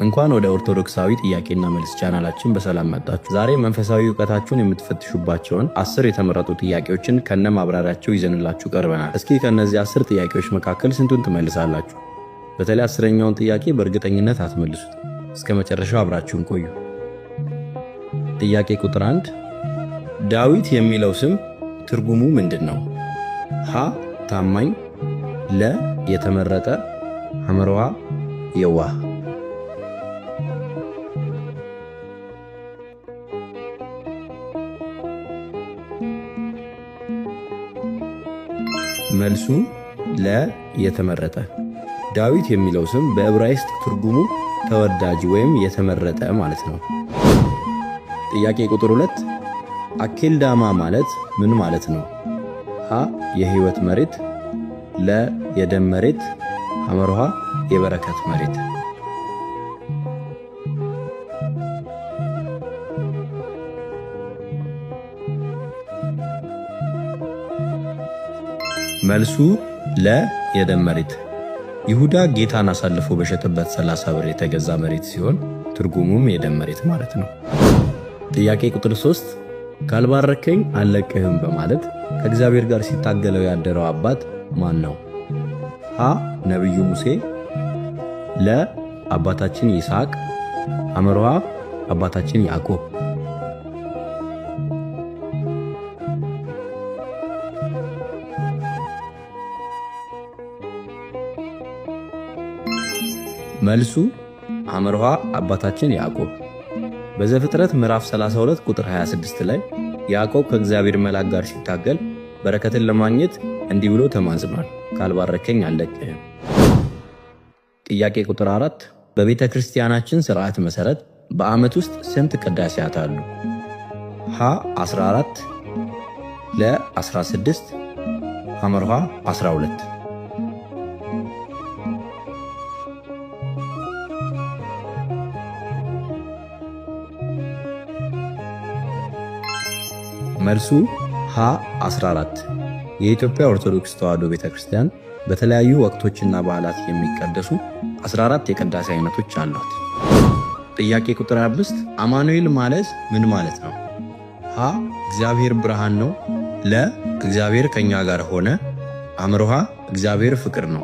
እንኳን ወደ ኦርቶዶክሳዊ ጥያቄና መልስ ቻናላችን በሰላም መጣችሁ። ዛሬ መንፈሳዊ እውቀታችሁን የምትፈትሹባቸውን 10 የተመረጡ ጥያቄዎችን ከነ ማብራሪያቸው ይዘንላችሁ ቀርበናል። እስኪ ከእነዚህ 10 ጥያቄዎች መካከል ስንቱን ትመልሳላችሁ? በተለይ 10ኛውን ጥያቄ በእርግጠኝነት አትመልሱት። እስከ መጨረሻው አብራችሁን ቆዩ። ጥያቄ ቁጥር 1፣ ዳዊት የሚለው ስም ትርጉሙ ምንድን ነው? ሀ ታማኝ፣ ለ የተመረጠ፣ ሐመርሃ የዋህ። መልሱ ለ የተመረጠ። ዳዊት የሚለው ስም በዕብራይስጥ ትርጉሙ ተወዳጅ ወይም የተመረጠ ማለት ነው። ጥያቄ ቁጥር 2፣ አኬልዳማ ማለት ምን ማለት ነው? ሀ የህይወት መሬት፣ ለ የደም መሬት፣ ሐመርሃ የበረከት መሬት። መልሱ ለ የደም መሬት። ይሁዳ ጌታን አሳልፎ በሸጠበት 30 ብር የተገዛ መሬት ሲሆን ትርጉሙም የደም መሬት ማለት ነው። ጥያቄ ቁጥር 3፣ ካልባረከኝ አልለቅህም በማለት ከእግዚአብሔር ጋር ሲታገለው ያደረው አባት ማን ነው? ሀ ነቢዩ ሙሴ፣ ለ አባታችን ይስሐቅ፣ ሐመርሃ አባታችን ያዕቆብ። መልሱ ሐመርሃ አባታችን ያዕቆብ። በዘፍጥረት ምዕራፍ 32 ቁጥር 26 ላይ ያዕቆብ ከእግዚአብሔር መልአክ ጋር ሲታገል በረከትን ለማግኘት እንዲህ ብሎ ተማጽኗል፣ ካልባረከኝ አልለቅህም። ጥያቄ ቁጥር 4፣ በቤተ ክርስቲያናችን ሥርዓት መሠረት በዓመት ውስጥ ስንት ቅዳሴያት አሉ? ሀ 14፣ ለ 16፣ ሐመርሃ 12። መልሱ ሀ 14። የኢትዮጵያ ኦርቶዶክስ ተዋሕዶ ቤተክርስቲያን በተለያዩ ወቅቶችና በዓላት የሚቀደሱ 14 የቅዳሴ አይነቶች አሏት። ጥያቄ ቁጥር 5፣ አማኑኤል ማለት ምን ማለት ነው? ሀ እግዚአብሔር ብርሃን ነው፣ ለ እግዚአብሔር ከኛ ጋር ሆነ፣ አምርሃ እግዚአብሔር ፍቅር ነው።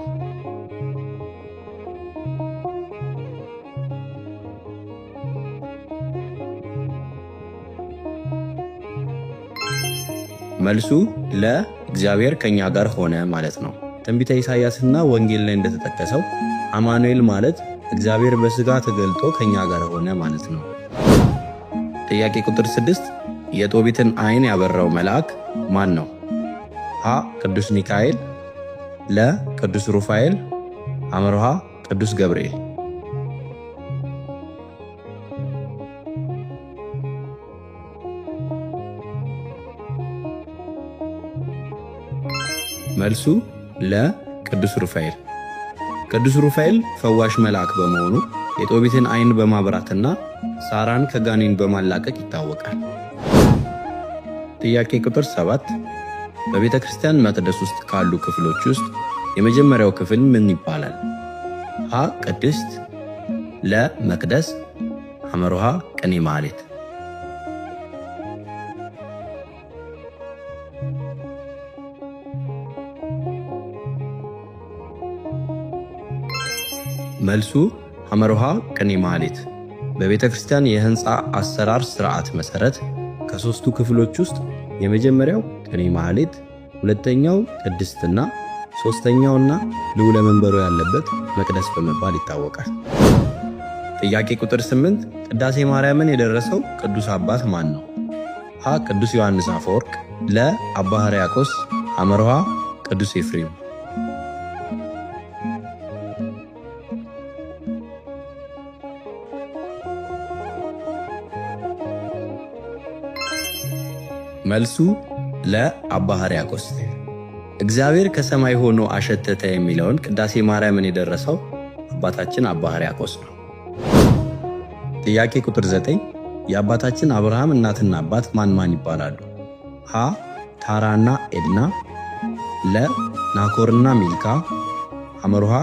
መልሱ ለ እግዚአብሔር ከኛ ጋር ሆነ ማለት ነው። ትንቢተ ኢሳይያስና ወንጌል ላይ እንደተጠቀሰው አማኑኤል ማለት እግዚአብሔር በሥጋ ተገልጦ ከኛ ጋር ሆነ ማለት ነው። ጥያቄ ቁጥር 6፣ የጦቢትን ዓይን ያበራው መልአክ ማን ነው? ሀ ቅዱስ ሚካኤል፣ ለ ቅዱስ ሩፋኤል፣ ሐመርሃ ቅዱስ ገብርኤል። መልሱ ለ ቅዱስ ሩፋኤል። ቅዱስ ሩፋኤል ፈዋሽ መልአክ በመሆኑ የጦቢትን ዓይን በማብራትና ሳራን ከጋኔን በማላቀቅ ይታወቃል። ጥያቄ ቁጥር 7፣ በቤተ ክርስቲያን መቅደስ ውስጥ ካሉ ክፍሎች ውስጥ የመጀመሪያው ክፍል ምን ይባላል? ሀ ቅድስት፣ ለ መቅደስ፣ ሐመርሃ ቅኔ ማህሌት። መልሱ ሐመርሃ ቅኔ ማህሌት። በቤተ ክርስቲያን የህንፃ አሰራር ስርዓት መሰረት ከሦስቱ ክፍሎች ውስጥ የመጀመሪያው ቅኔ ማህሌት፣ ሁለተኛው ቅድስትና፣ ሶስተኛውና ልዑለ መንበሩ ያለበት መቅደስ በመባል ይታወቃል። ጥያቄ ቁጥር 8፣ ቅዳሴ ማርያምን የደረሰው ቅዱስ አባት ማን ነው? ሀ ቅዱስ ዮሐንስ አፈወርቅ፣ ለ አባ ሕርያቆስ፣ ሐመርሃ ቅዱስ ኤፍሬም። መልሱ ለአባ ሕርያቆስ። እግዚአብሔር ከሰማይ ሆኖ አሸተተ የሚለውን ቅዳሴ ማርያምን የደረሰው አባታችን አባ ሕርያቆስ ነው። ጥያቄ ቁጥር 9፣ የአባታችን አብርሃም እናትና አባት ማን ማን ይባላሉ? ሀ ታራና ኤድና፣ ለ ናኮርና ሚልካ፣ ሐመርሃ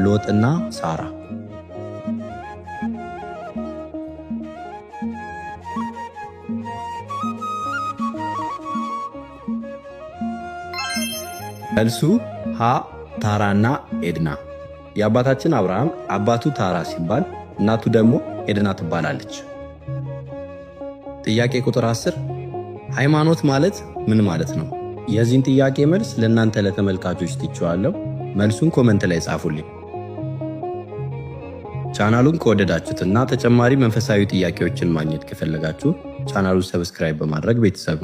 ሎጥና ሳራ። መልሱ ሀ ታራና ኤድና። የአባታችን አብርሃም አባቱ ታራ ሲባል እናቱ ደግሞ ኤድና ትባላለች። ጥያቄ ቁጥር 10፣ ሃይማኖት ማለት ምን ማለት ነው? የዚህን ጥያቄ መልስ ለእናንተ ለተመልካቾች ትቼዋለሁ። መልሱን comment ላይ ጻፉልኝ። ቻናሉን ከወደዳችሁትና ተጨማሪ መንፈሳዊ ጥያቄዎችን ማግኘት ከፈለጋችሁ ቻናሉን subscribe በማድረግ ቤተሰብ።